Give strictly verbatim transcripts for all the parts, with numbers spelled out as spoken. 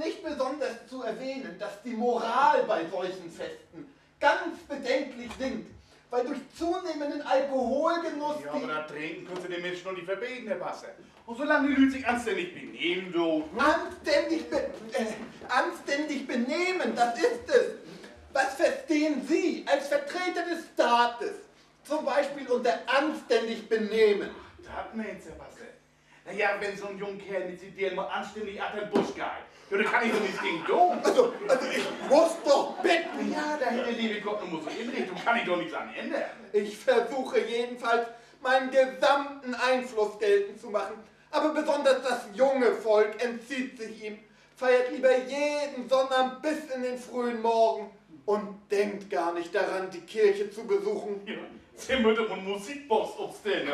Nicht besonders zu erwähnen, dass die Moral bei solchen Festen ganz bedenklich sinkt, weil durch zunehmenden Alkoholgenuss Ja, aver dat Drinken köönt Se de Minschen doch nich verbeden, Herr Paster. Un solang de Lüüd sik anstännig benehmen doot, ne? Anständig be-, äh, anständig benehmen, das ist es. Was verstehen Sie als Vertreter des Staates zum Beispiel unter anständig benehmen? Dat meent Se, Herr Paster. Na ja, wenn so'n jung Keerl mit sien Deern mal anstännig achter den Busch geiht, ja, denn kann ik doch nix gegen doon. Also, also, ich muss doch bitten. Ja, dor hett de leve Gott nu mal so inricht, dor kann ik doch nix an ännern. Ich versuche jedenfalls, meinen gesamten Einfluss geltend zu machen, aber besonders das junge Volk entzieht sich ihm, feiert lieber jeden Sonnabend bis in den frühen Morgen und denkt gar nicht daran, die Kirche zu besuchen. Ja, Se mööt en Musikbox opstellen.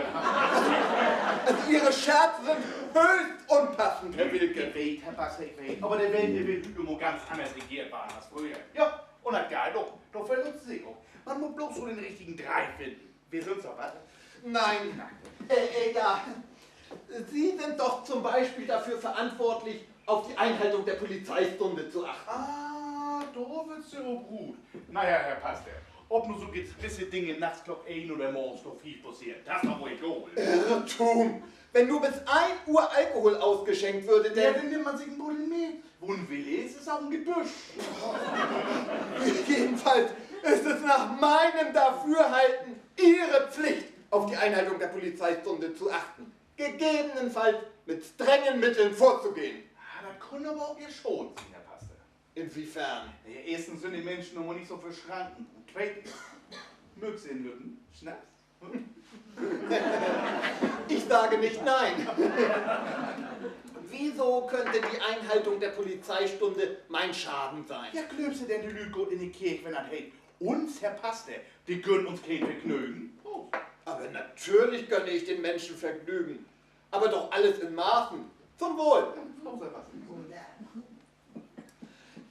Also, Ihre Scherze sind höchst unpassend, Herr Wilke. Ik weet, Herr Paster, ik weet. Aver de Welt, de will hüüt nu mal ganz anners regeert warrn as fröher. Ja, un dat geiht ok. Dor vernutzen Se ok. Man mutt bloots so den richtigen Dreih finnen. Wi sünd so wat. Nein. Äh, äh, ja. Sie sind doch zum Beispiel dafür verantwortlich, auf die Einhaltung der Polizeistunde zu achten. Ah, dor wüllt Se op rut. Na ja, Herr Paster, of nu so gewisse Dinge nachts Klock een oder morgens Klock fief passeert, dat is doch woll egal. Irrtum! Wenn nur bis ein Uhr Alkohol ausgeschenkt würde, Ja, denn denn nimmt man sik en Buddel mit. Wo en Willi is, is ok en Gebüsch. Jedenfalls ist es nach meinem Dafürhalten Ihre Pflicht, auf die Einhaltung der Polizeistunde zu achten, gegebenenfalls mit strengen Mitteln vorzugehen. Ah, dat kunn aver ok Ehr schaden, Herr Paster. Inwiefern? Ja, eerstens sünd de Minschen nu mal nich so för Schranken. Un tweetens, möögt Se en lütten Schnaps? Ich sage nicht nein. Wieso könnte die Einhaltung der Polizeistunde mein Schaden sein? Ja, glöövt Se denn, de Lüüd gaht in de Kirch, wenn dat heet: Uns, Herr Paster, de gönnt uns keen Vergnögen? Aber natürlich gönne ich den Menschen Vergnügen. Aber doch alles in Maßen. Zum Wohl.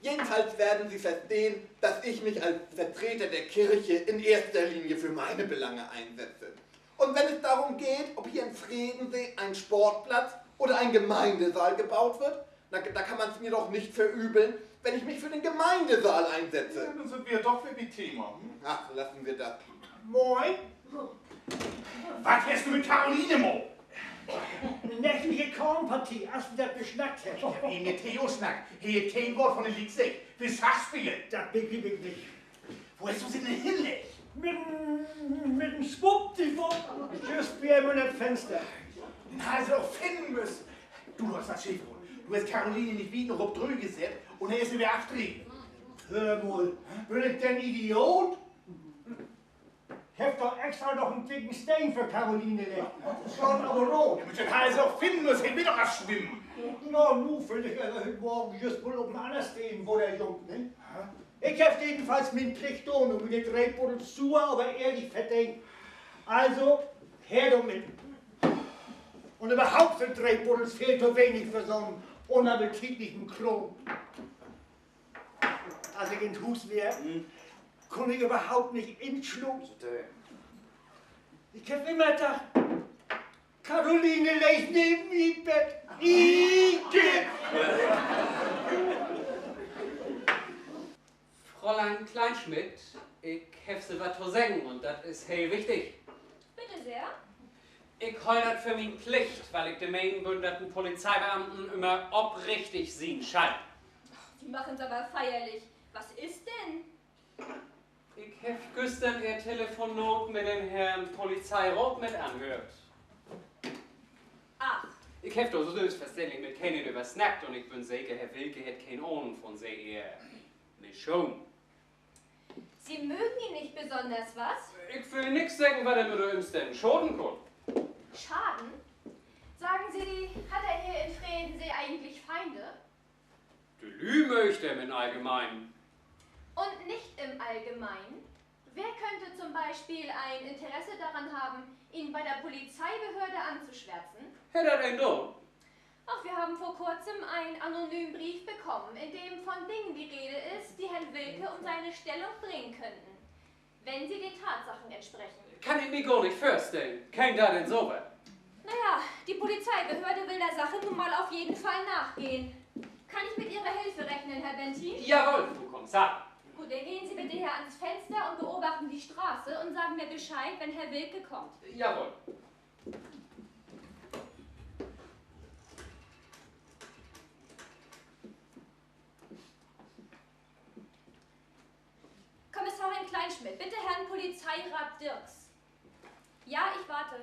Jedenfalls werden Sie verstehen, dass ich mich als Vertreter der Kirche in erster Linie für meine Belange einsetze. Und wenn es darum geht, ob hier in Fredensee ein Sportplatz oder ein Gemeindesaal gebaut wird, na, da kann man's mir doch nicht verübeln, wenn ich mich für den Gemeindesaal einsetze. Ja, nu sünd wi doch weer bi't Thema, hm? Ach, lassen wir das. Moin. Wat hest du mit Karoline, Mo? Nächtliche Kartenpartie, as wi dat besnackt hebbt. Wi hebbt mit Theo snackt. He hett keen Woort von de Liek seggt. Will Schach spelen. Dat begriep ik nich. Wo hest du se denn hinleggt? Mit, mit en Swuppdiwupp, jüst bi em ünner dat Finster. Den harr se doch finnen müsst. Du, dor is wat scheef gahn. Du hest Karoline nich wiet noog op Dröög sett un dor is se weer achter di. Höör mal, bün ik denn Idiot? Heff doch extra noch en dicken Steen för Karoline leggt. Steiht aver root. Ja, Minsch, den harr se doch finnen müsst. He will doch al swimmen. Na, nu finn ik aver hüüt Morgen jüst woll op en anner Steen wedder, Jung, ne? Ik heff jedenfalls mien Plicht doon un mi de dree Buddels suer, aver ehrlich verdeent. Also, her dormit. Un överhaupt sünd dree Buddels veel to wenig för so'n unappetitlichen Kraam. As ik in't Huus weer, kunn ik överhaupt nich inslapen. Ik heff immer dacht, Karoline leeg neven mi in't Bett. Igitt! Fräulein Kleinschmidt, ik heff Se wat to seggen un dat is heel wichtig. Bitte sehr. Ik holl dat för mien Plicht, wiel ik de Menen bün, dat en Polizeibeamten ümmer oprichtig sien schall. Sie machen's aber feierlich. Was ist denn? Ik heff güstern Ehr Telefonat mit den Herrn Polizeiraat mit anhöört. Ach. Ik heff dor sülvstverständlich mit kenen över snackt un ik bün seker, Herr Wilke hett keen Ahnung von Se Ehr Mission. Sie mögen ihn nicht besonders, was? Ik will nix seggen, wat em ünner Ümstännen schaden kunn. Schaden? Sagen Sie, hat er hier in Fredensee eigentlich Feinde? De Lüüd möögt em in'n Allgemeinen. Und nicht im Allgemeinen? Wer könnte zum Beispiel ein Interesse daran haben, ihn bei der Polizeibehörde anzuschwärzen? Hett dat een doon? Ach, wir haben vor kurzem einen anonymen Brief bekommen, in dem von Dingen die Rede ist, die Herrn Wilke um seine Stellung bringen könnten. Wenn sie den Tatsachen entsprechen. Kann ik mi gor nich vörstellen. Keen deit denn so wat? Na ja, die Polizeibehörde will der Sache nun mal auf jeden Fall nachgehen. Kann ich mit Ihrer Hilfe Denn Herr Bentin? Jawohl, Frau Kommissar. Gut, dann gehen Sie bitte hier ans Fenster und beobachten die Straße und sagen mir Bescheid, wenn Herr Wilke kommt. Jawohl. Kommissarin Kleinschmidt, bitte Herrn Polizeirat Dirks. Ja, ich warte.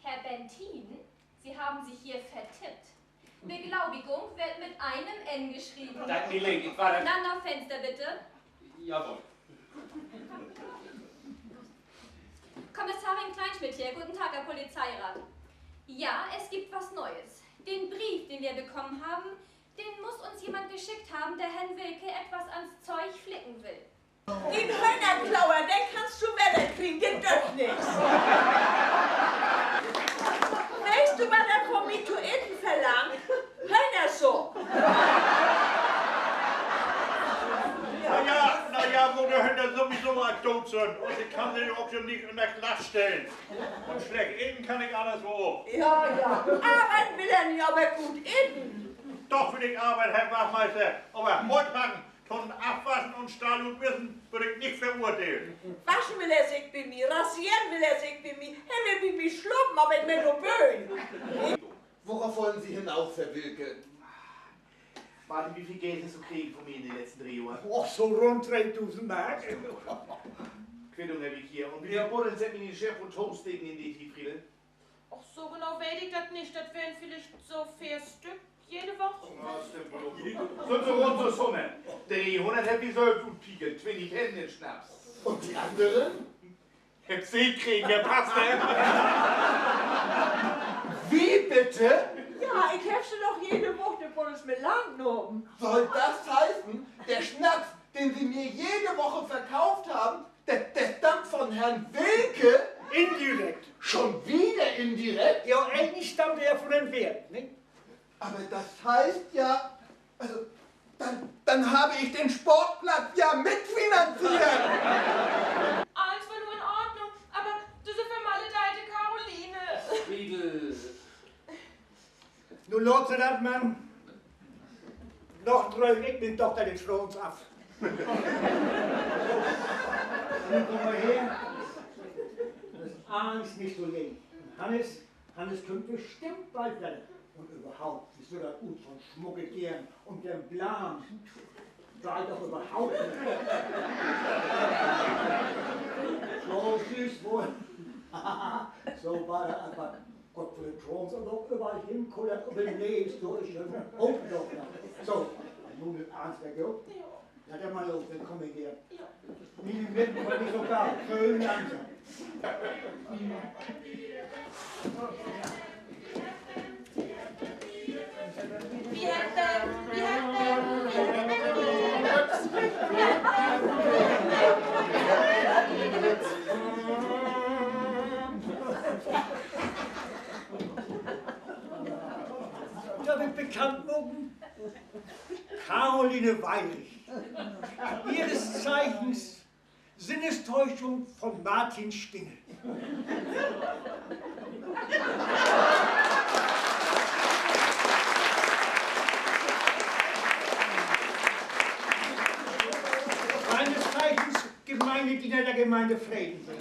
Herr Bentin, Sie haben sich hier vertippt. Beglaubigung wird mit einem N geschrieben. Dat mi leed, ik weer dat. Dann nach Fenster bitte. Jawohl. Kommissarin Kleinschmidt hier. Guten Tag, Herr Polizeirat. Ja, es gibt was Neues. Den Brief, den wir bekommen haben, den muss uns jemand geschickt haben, der Herrn Wilke etwas ans Zeug flicken will. Den Höhnerklauer, den kannst du wedder kriegen, den döggt nix. Weetst du, wat de von mi to eten verlangt? Höhnersupp. Na ja, na ja, wo de Höhner sowieso al doot sünd. Un ik kann se ok jo nich ünner Glas stellen. Un slecht eten kann ik anners ok. Ja, ja. Arbeiden will he nich, aver goot eten. Doch will ik arbeiden, Herr Wachtmeister, aver Holt hacken, to'n Afwaschen un Stall utmisten bün ik nich verurdeelt. Waschen will he sik bi mi, rasieren will he sik bi mi, he will bi mi slapen, aver ik bün dor böös. Worauf wollen Sie hinaus, Herr Wilke? Weet ji, wo veel Geld Se kregen von mi in de letzten dree Johr? Och, so rund dreedusend Mark. Quittung heff ik hier. Un woveel Buddels hett mien Chef woll toosteken in de Tiet, Friedel? Och, so genau weet ik dat nich. Dat weren villicht so veer Stück jede Woch. Sünd so rund so Summe. Dreehunnert hebbt wi sülvst utpiekelt, twintig Hennen in Snaps. Un de annern? Hebbt Se kregen, Herr Pastor. Wie bitte? Ja, ik heff se doch jede Woch de Buddels mit langen nahmen. Soll das heißen, der Schnaps, den Sie mir jede Woche verkauft haben, der, der stammt von Herrn Wilke? Indirekt. Schon wieder indirekt? Ja, egentlich stammt he ja von den Weert, ne? Aber das heißt ja, also, dann, dann habe ich den Sportplatz ja mitfinanziert. Allens weer nu in Ordnung, aver düsse vermaledeite Karoline. Friedel. Nu laat Se dat man. Noch dröög ik mien Dochter den Schwanz af. Nu kumm mal her. Dat is allens nich so slimm. Hannes, Hannes kümmt bestimmt bald wedder. Un överhaupt, süht dat ut von smucke Deern un den Blamen. Deit doch överhaupt nich. So süß woll. So weer dat aver. Gott, wo de Schwanz aver ok överall henkullert, op de Nees, so is dat ok noch. So, nu mit Arns weg, jo? Ja. Laat dat mal los, denn kumm ik her. Ja. Nich in Midden, aver nich so gaut. Schöön langsam. Wi hebbt em, wi hebbt em, wi hebbt em. Darf ik bekannt maken? Caroline Weirich. Ihres Zeichens Sinnestäuschung von Martin Stingel. Seines Zeichens Gemeindediener der Gemeinde Fredenburg.